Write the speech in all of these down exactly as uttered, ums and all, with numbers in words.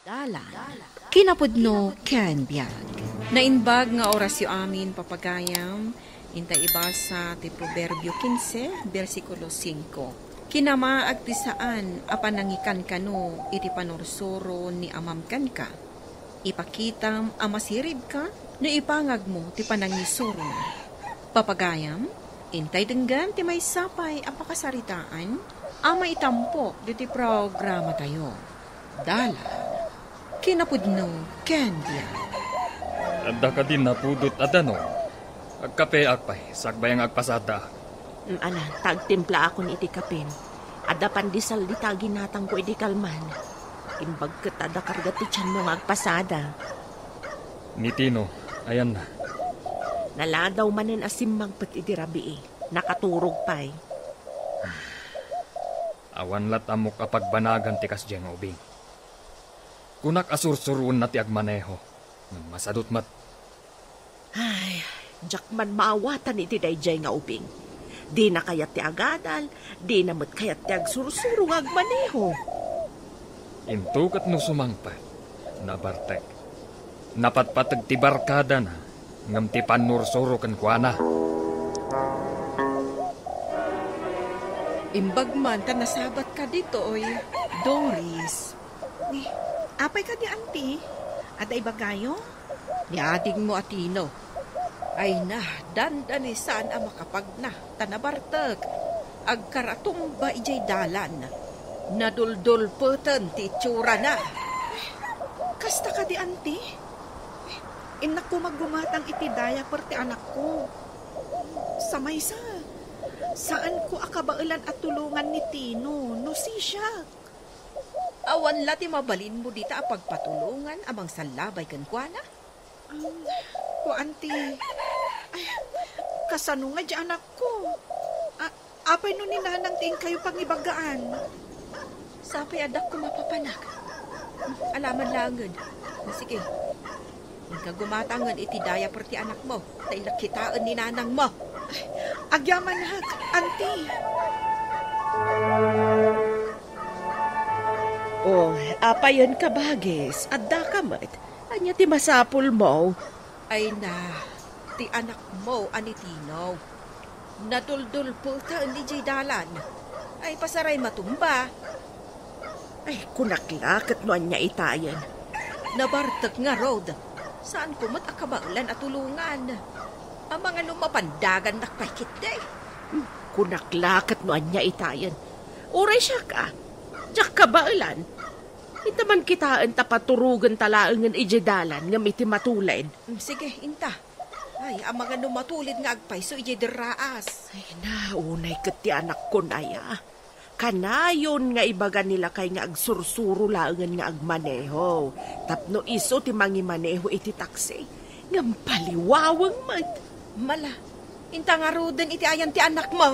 Dalan, kinapudno ken biag. Naimbag nga orasyo amin, papagayam, intay ibasa ti Proverbio kinse, bersikulo singko. Kinamaag ti saan a panangikankano iti panursuro ni amam kenka. Ipakitam a masiribka no ipangagmo ti panangisurona. Papagayam, intay denggen ti maysa pay a pakasaritaan a maitampo diti programatayo. Dalan, kinapudno ken biag. Adda kadi napudot a danum? Agkapeak pay, sakbay nga agpasada. Mm, ala, ta agtimplaakon iti kapim. Adda pandesal dita ginatangko idi kalman. Imbag ket adda karga ti tianmo nga agpasada. Ni Tino, ayanna? Naladaw manen a simmangpet idi rabii. Nakaturog pay. Awan lat ammok a pagbanagan ti kasdiay nga ubing. Kunak a sursuroenna ti agmaneho. Ngem masadut met. Ay, diak man maawatan iti daydiay nga ubing. Dina kayat ti agadal, dina met kayat ti agsursuro nga agmaneho. Into ket no sumangpet, nabartek. Napatpateg ti barkadana, ngem ti pannursuro kenkuana. Imbag man ta nasabatka ditoy, Doris. Ni, apay kadi, Auntie? Adda ibagayo? Ni adingmo a Tino. Ay na, dandani saan a makapagna, ta nabartek. Agkaratumba idiay dalan. Naduldulpeten ti itsurana. Kasta kadi, Auntie? Innak koma gumatang iti diaper ti anakko. Sa maysa, saanko a kabaelan a tulongan ni Tino no sisiak. Awan la ti mabalinmo dita a pagpatulongan a mangsallabay kenkuana? Um, kuan ti, ay, kasano nga di anakko? A-, apay no ni Nanang ti inkayo pangibagaan? Sapay adda koma papanak. Alaman laengen. Sige. Inka gumatangen iti diaper ti anakmo, ta illa kitaen ni nanangmo. Agyamanak, Auntie. Oh, apayen, kabagis, adda ka met. Ania ti masapulmo? Ay na, ti anakmo a ni Tino. Naduldulpeten idiay dalan. Ay, pasaray matumba. Ay, kunak la ket no ania itayen. Nabartek ngarud. Saanko met a kabaelan a tulongan. Amangan no mapandagannak pay ketdi. Hmm, kunak la ket no ania itayen. Uray siak a, diak kabaelan. Inta man kitaen ta paturogenta laengen idiay dalan ngem iti matulid. Mm, sige, inta. Ay, amangan no matulid nga agpayso idiay derraas. Ay na, unay ket ti anakkon aya. Kanayon nga ibaga ni lakay nga agsursuro laengen nga agmaneho. Tapno isu ti mangimaneho iti taksi. Ngem paliwaweng met. Mala, inta ngaruden iti ayan ti anakmo.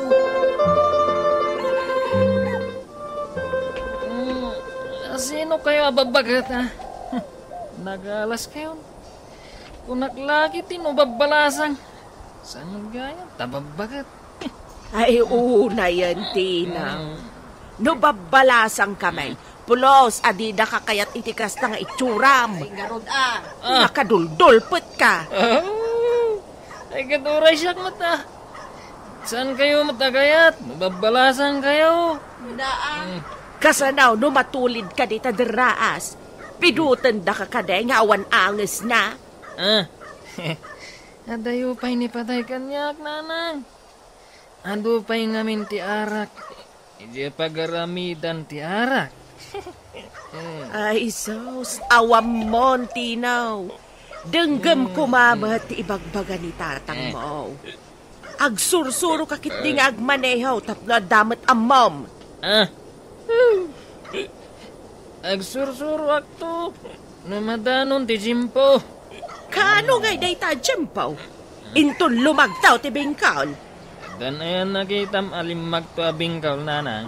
Mm, sino kayo a babbaget, ha? Nagalas kayo. Kunak lagi ti no babbalasang. Saan gayam ta babbaget? Ay, unayen, Tino. Mm. No babbalasang ka men, pulos a dida ka kayat iti kasta nga itsuram. Ay, ngarud, ah. Ah. Nakaduldulpet ka. Ah. Ay, ket uray siak met, ah. Saan kayo met a kayat? No babbalasang kayo. Daan. Mm. Kasano no matulid ka dita derraas? Pidutendaka kadi nga awan angesna? Ah. Adayo pay ni patay kaniak, nanang. Adu pay ngamin ti arak. Idiay pagaramidan ti arak. Ay, sus, awammon, Tino. Denggem koma met ti ibagbaga ni tatangmo. Agsursuro ka ketdi nga agmaneho tapno adda met ammom. Ah. Agsursuroakto no madanon ti tiempo. Kaano ngay dayta a tiempo? Inton lumagtaw ti bingkaw. Addan ayan nakitam a limmagto a bingkaw, nanang?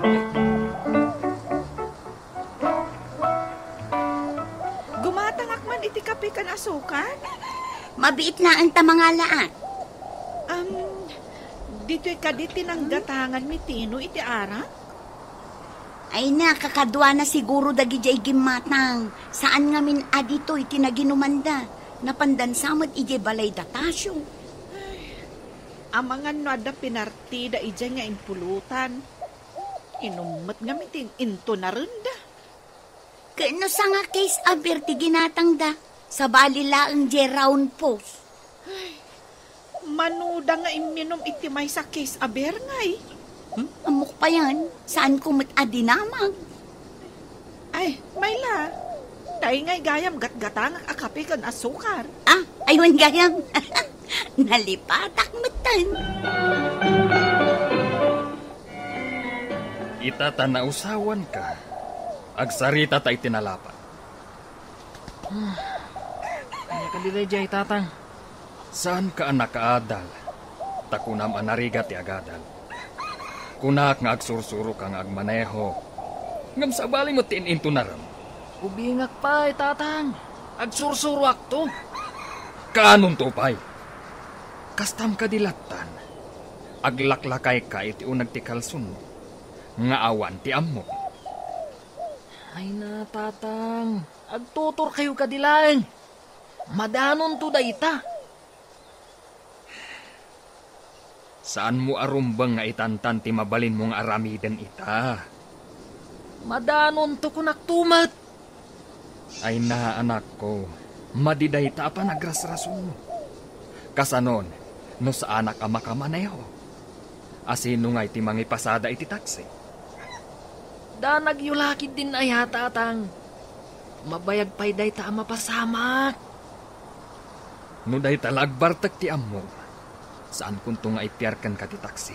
Gumatangak man iti kape ken asukar? Mabiit laeng ta mangalaak. Am, ditoy kadi ti nanggatangan ni Tino iti arak? Ay na, kakaduana siguro dagidiay gimmatang. Saan ngamin a ditoy ti naginumanda. Napandansa met idiay balay da Tasio. Amangan no adda pinartida idiay nga impulutan. Inummet ngamin ti intunarenda. Ket no sanga case a beer ti ginatangda, sabali laeng diay round post. Ay, manuda nga imminum iti maysa case a beer ngay. Hmm? Ammok payan, saan ko met a dinamag. Ay, Myla, tay ngay gayam gatgatangak a kape ken asukar. Ah, aywan gayam. Nalipatak metten. Ita ta nausawanka, agsarita ta iti nalapat. Ania kadi daydiay, Tatang? Saanka a nakaadal, ta kunam a narigat ti agadal. Kunak nga agsursuroka nga agmaneho. Ngem sabali met ti in-intunarem. Ubingak pay, Tatang. Agsursuroakto. Kaanonto pay? Kastam kadi lattan? Aglaklakayka iti uneg ti kalsonmo, nga awan ti ammom. Ay na, Tatang. Agtuturkayo kadi laeng. Madanonto dayta. Saanmo a rumbeng nga itantan ti mabalinmo nga aramiden ita. Madanonto, kunakto met. Ay na, anakko, madi dayta a panagrasrasonmo. Kasanon, no saanak a makamaneho? Asino ngay ti mangipasada iti taksi? Danagyo la ketdin aya, Tatang. Mabayag pay dayta a mapasamak. No dayta la agbartek ti ammom, saankonto nga ipiar kenka ti taksi.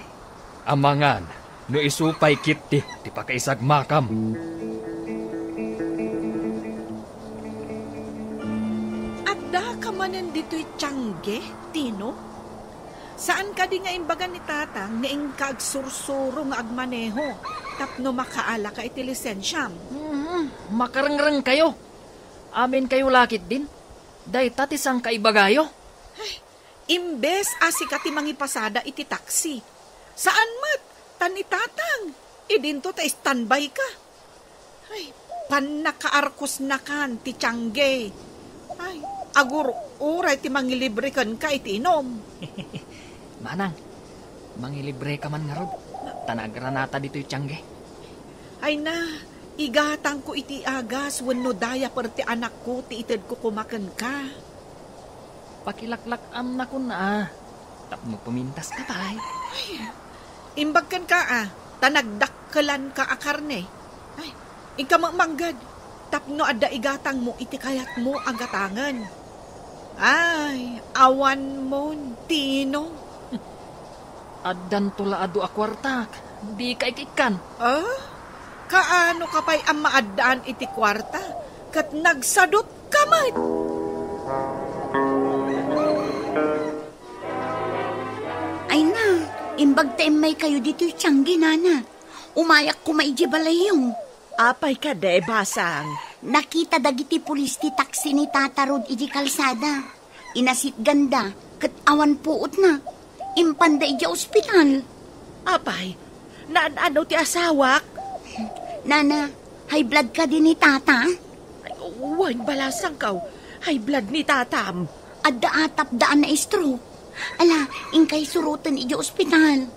Amangan no isu pay ketdi ti pakaisagmakam. Addaka manen ditoy tiangge, Tino? Saan kadi nga imbaga ni Tatang nga inka agsursuro nga agmaneho tapno makaalaka iti lisensiam? Hmm, makarengrengkayo. Aminkayo la ketdin. Dayta ti sangkaibagayo. Ay, imbes a sika ti mangipasada iti taksi. Saan met, ta ni Tatang, idinto ta standby ka. Ay, pannakaarkosnakan ti tiangge. Ay, agur-uray ti mangilibre kenka iti inum. Manang, mangilibreka man ngarud, ta nagranata ditoy tiangge. Ay na, igatangko iti agas wenno diaper ti anakko ti itedko koma kenka. Pakilaklak-amnakon a, tapno pumintaska pay. Ay, imbag kenka a, ta nagdakkelanka a karne. Ay, inka met mangged, tapno adda igatangmo iti kayatmo a gatangen. Ay, awanmon, Tino. Addanto la adu a kuartak, dika ikikkan. Ah? Kaano ka pay a maaddaan iti kuarta, ket nagsadutka met? Ay na, imbag ta immaykayo ditoy tiangge, nana. Umayak koma idiay balayyo. Apay kadi, basang? Nakita dagiti pulis ti taksi ni Tata Rod idiay kalsada. Inasitganda, ket awan puotna. Impanda idiay ospital. Apay, naan-ano ti asawak? Nana, high blood kadi ni Tata? Ay, wen, balasangko. High blood ni Tatam. Adda atapda a na-stroke. Ala, inka isuroten idiay ospital.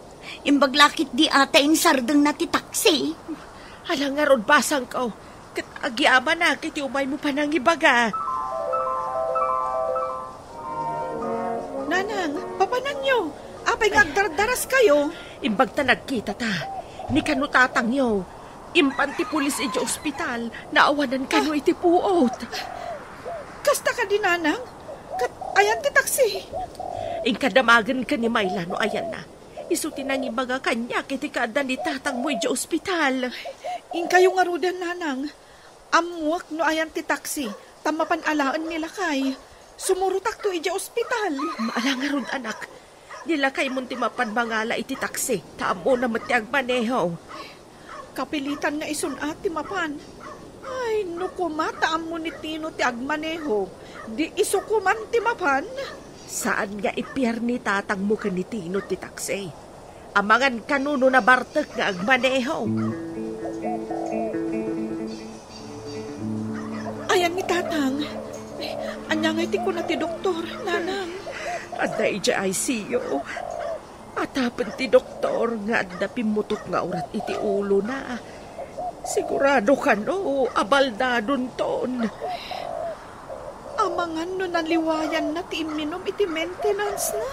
Imbag la ketdi a ta insardengna ti taksi. Ala ngarud, basangko, ket agyamanak iti umaymo panangibaga. Nanang, papananyo? Apay nga agdardaraskayo? Imbag ta nagkitata, ni kano tatangyo. Impan ti pulis idiay ospital, naawanan kano iti puot. Kasta kadi, nanang? Ket ayan ti taksi? Inka damagen ken ni Myla no ayanna. Isu ti nangibaga kaniak iti kaadda ni tatangmo idiay ospital. Inkayo ngaruden, nanang. Ammoak no ayan ti taksi, ta mapan alaen ni lakay. Sumurotakto idiay ospital. Ala ngarud, anak. Ni lakaymon ti mapan mangala iti taksi, ta ammona met ti agmaneho. Kapilitan nga isun-at ti mapan. Ay, no koma ta ammo ni Tino ti agmaneho, di isu koman ti mapan. Saan nga ipiar ni tatangmo ken ni Tino ti taksi. Amangan kano no nabartek nga agmaneho. Tang, ania ngay ti kuna ti doktor, nanang? Adda idiay I C U. Atapen ti doktor nga adda pimmutok nga urat iti ulona. Sigurado kano a baldadonton. Amangan no naliwayanna ti imminum iti maintenance-na.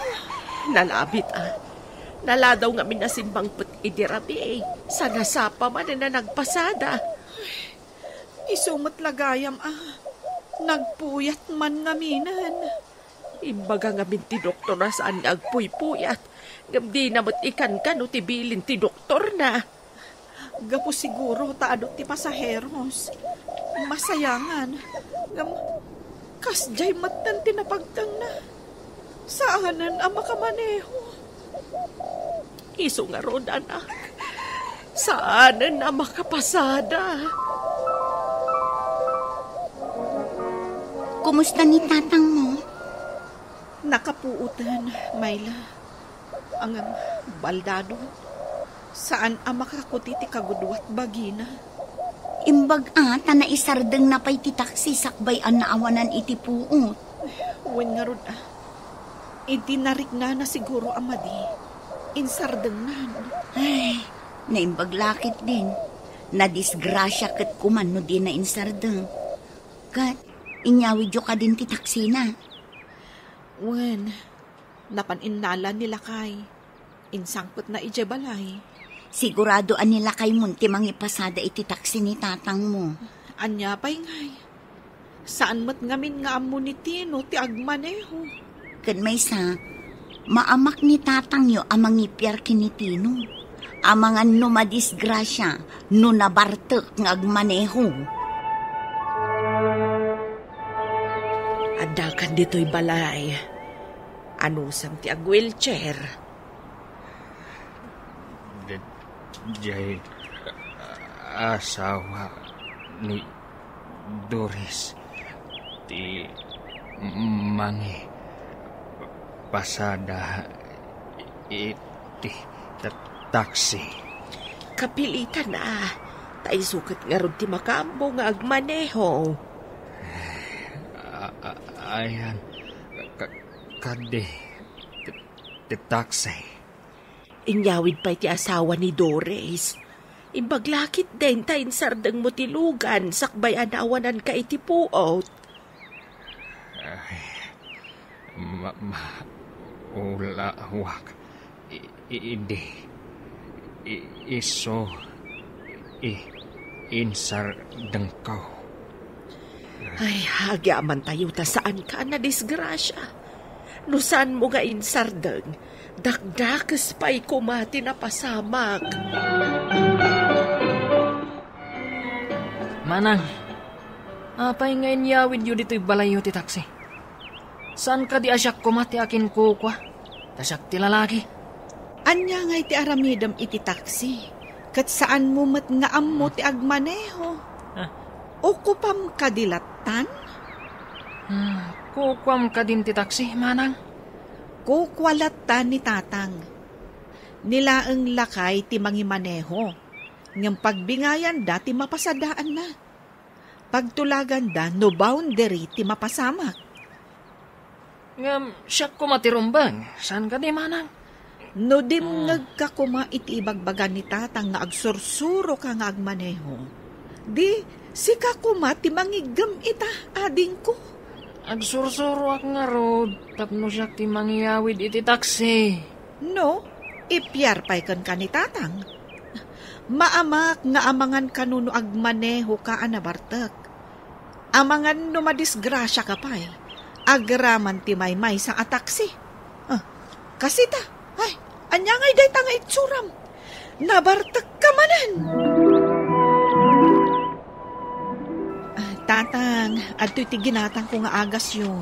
Nalabit a. Naladaw ngamin a simmangpet idi rabii. Sanasapa manen a nagpasada. Isu met la gayam a nagpuyat man ngaminen. Imbaga ngamin ti doktor a saan nga agpuypuyat, ngem dina met ikankano ti bilin ti doktorna. Gapu siguro ta adu ti pasaheros. Masayangan. Ngem kasdiay metten ti napagtengna. Saanen a makamaneho. Isu ngarud, anak. Saanen a makapasada. Kumusta ni tatangmo? Nakapuoten, Myla. Ngem baldado, saan a makakuti ti kagudua ti bagina. Imbag a ta naisardengna pay ti taksi sakbay a naawanan iti puot. Wen ngarud a, idi nariknana siguro a madi, insardengnan. Ay, naimbag la ketdin. Nadisgrasia ket koma no dina insardeng. Ket, inyawidyo kadin ti taksina? Wen, napan innala ni lakay. Insangpetna idiay balay. Sigurado a ni lakaymon ti mangipasada iti taksi ni tatangmo. Ania pay ngay? Saan met ngamin nga ammo ni Tino ti agmaneho. Ken maysa, maamak ni tatangyo a mangipiar ken ni Tino. Amangan no madisgrasia, no nabartek nga agmaneho. Addakan ditoy balay. Anusam ti agwheelchair? Di-, diay asawa ni Doris ti mangipasada iti ta-, taksi. Kapilitan a, ta isu ket ngarud ti makaammo nga agmaneho. A-, a-, ayan, ka-, kadi ti, ti taksi. Inyawid pay ti asawa ni Doris. Imbag la ketdin ta insardengmo ti lugan sakbay a naawananka iti puot. Ay, ma-, ma-, ulawak. I-, i-, idi. I-, isu. I-, insardengko. Ay, agyamankami ta saanka a nadisgrasia. No saanmo nga insardeng, dakdakes pay koma ti napasamak. Manang, apay nga inyawidyo ditoy balayyo ti taksi? Saan kadi a siak koma ti akinkukua? Ta siak ti lalaki. Ania ngay ti aramidem iti taksi? Ket saanmo met nga ammo ti agmaneho. Ah. Ukupam kadi lattan? Hmm, kukuam kadin ti taksi, manang? Kukua lattan ni tatang. Ni laeng lakay ti mangimaneho. Ngem pagbingayanda ti mapasadaanna. Pagtulaganda no boundary ti mapasamak. Ngem siak koma ti rumbeng, saan kadi, manang? No dimngegka koma iti ibagbaga ni tatang nga agsursuroka nga agmaneho, di sika koma ti mangiggem ita, adingko. Agsursuroak ngarud tapno siak ti mangiyawid iti taksi. No, ipiar pay kenka ni tatang. Maamak nga amangan kano no agmanehoka a nabartek. Amangan no madisgrasiaka pay, agraman ti maymaysa a taksi. Ah, kasita, ay, ania ngay dayta nga itsuram? Nabartekka manen! Ah, tatang, adtoy ti ginatangko nga agasyo.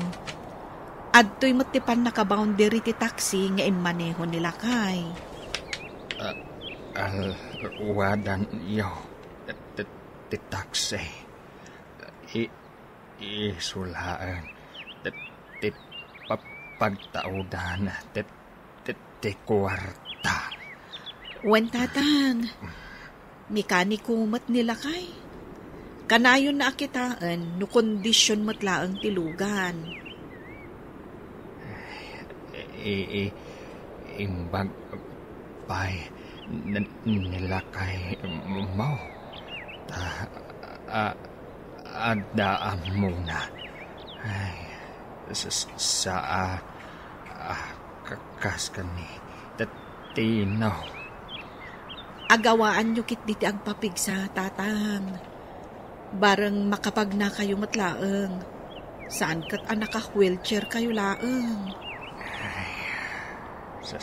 Adtoy met ti pannakaboundary ti taksi nga immaneho ni lakay. Ah, alwadanyo ti, ti taksi. I-, isu laeng ti, ti pa-, pagtaudan ti, ti, ti kuarta. Wen, tatang, mekaniko met ni lakay. Kanayon a kitaen no kondision met laeng ti lugan. I, i, imbag pay n-, ni lakay mo. Ta, a, adda ammona. Ay, sa, sa, sa, a, a, ka-, kas ken ni Tatino. Agawaanyo ketdi ti agpapigsa, Tatang. Bareng makapagnakayo met laeng. Saan ket a naka-wheelchair kayo laeng. Ay, sa-,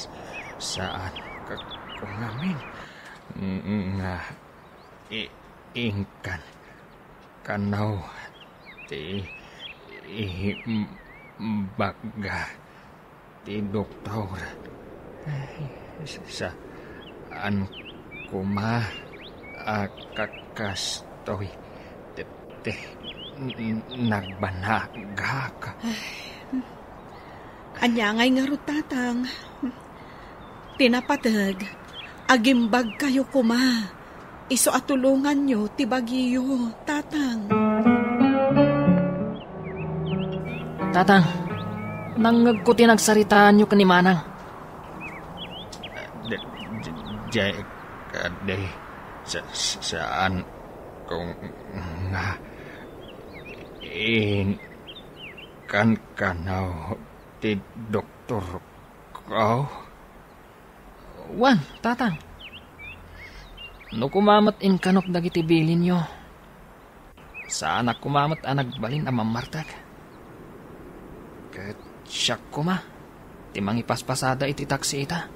saan ka-, ko ngamin nga i-, inkan kano ti i-, bagga ti doktor. Ay, saan koma a ka-, kastoy ti, ti n-, nagbanagak. Ania ngay ngarud, Tatang? Ti napateg, agimbagkayo koma. Isu a tulonganyo ti bagiyo, Tatang. Tatang, nangngegko ti nagsaritaanyo ken ni Manang. Di, di, di, kadi, sa, sa, saan ko nga inkan kano ti doktor ko? Wen, Tatang. No koma met inkanok dagiti bilinyo, saanak koma met a nagbalin a mammartek. Ket siak koma ti mangipaspasada iti taksi ita.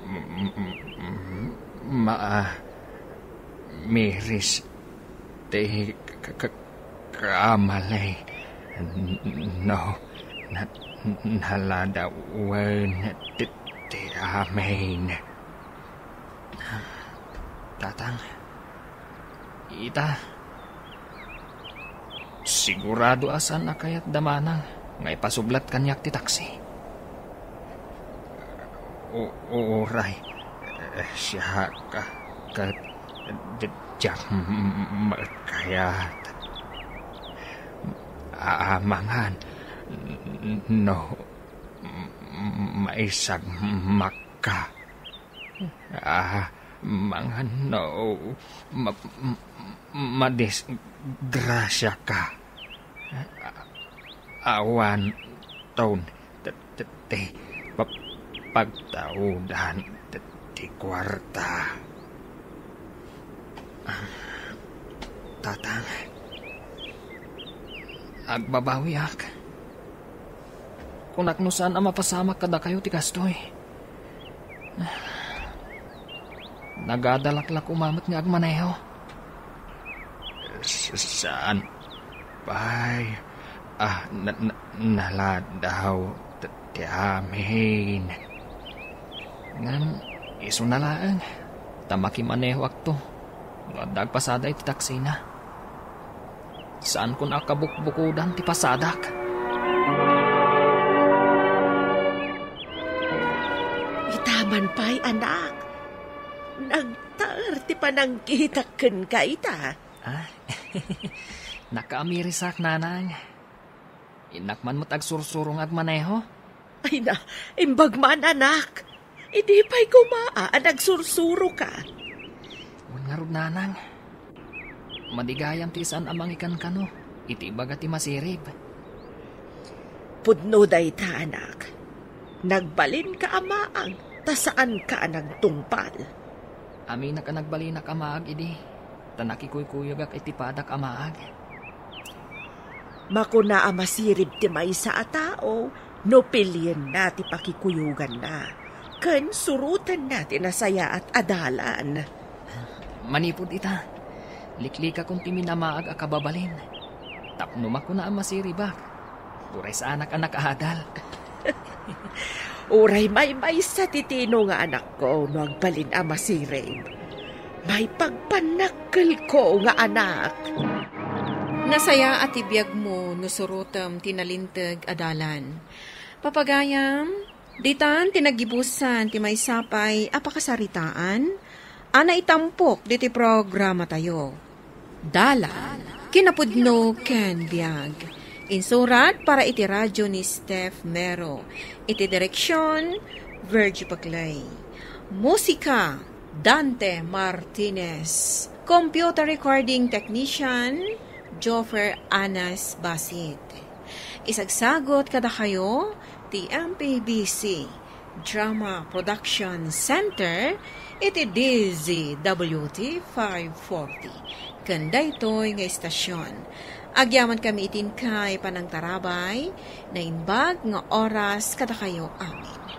M-, m-, m-, ma-, miris ti k-, k-, k-, kamali. N-, no, na-, naladawen ti, ti amin. Tatang, ita, sigurado a saan a kayat da Manang nga ipasublat kaniak ti taksi. U-, uray, eh, siak, ket di-, diak m-, m-, kayat. Amangan, no, m-, m-, maisagmakka. Ah, mangan no ma-, ma-, madisgrasiaka. Awan ton t-, t-, ti pa-, pagtaudan t-, ti kuarta. Tatang, agbabawiak. Kunak no saan a mapasamak kadakayo ti kastoy. Nagadalak la koma met nga agmaneho. S-, saan pay a na-, na-, naladaw t-, ti amin. Ngem isuna laeng, ta makimanehoakto no adda agpasada iti taksina. Saankon a kabukbukodan ti pasadak. Ita man pay, anak. Nagtaer ti panangkitak kenka ita. Ah? Nakaamirisak, nanang. Innak man met agsursuro nga agmaneho. Ay na, imbag man, anak. Idi pay koma a nagsursuroka. Wen ngarud, nanang. Madi gayam ti saan a mangikankano iti ibaga ti masirib. Pudno dayta, anak. Nagbalinka a maag, ta saanka a nagtungpal. Aminak a nagbalinak a maag idi, ta nakikuykuyogak iti padak a maag. Makuna a masirib ti maysa a tao no pilienna ti pakikuyoganna, ken surotenna ti nasayaat a dalan. Manipud ita, liklikakon ti minamaag a kababalin, tapno makuna a masiribak. Uray saanak a nakaadal. Uray maymaysa ti tino nga anakko no agbalin a masirib. Maipagpannakkelko nga anak. Nasayaat ti biagmo no surotem ti nalinteg a dalan. Papagayam, ditan ti naggibusan ti maysa pay a pakasaritaan a naitampok diti programatayo. Dalan, kinapudno ken biag. Insurat para iti radio ni Steph Mero. Iti direksyon, Virgie Paclay. Musika, Dante Martinez. Computer recording technician, Joffer Anas Basit. Isagsagot kadakayo ti M P B C Drama Production Center iti D Z W T five forty. Ken daytoy nga istasyon, agyaman kami iti inkay panangtarabay, naimbag nga oras kadakayo amin.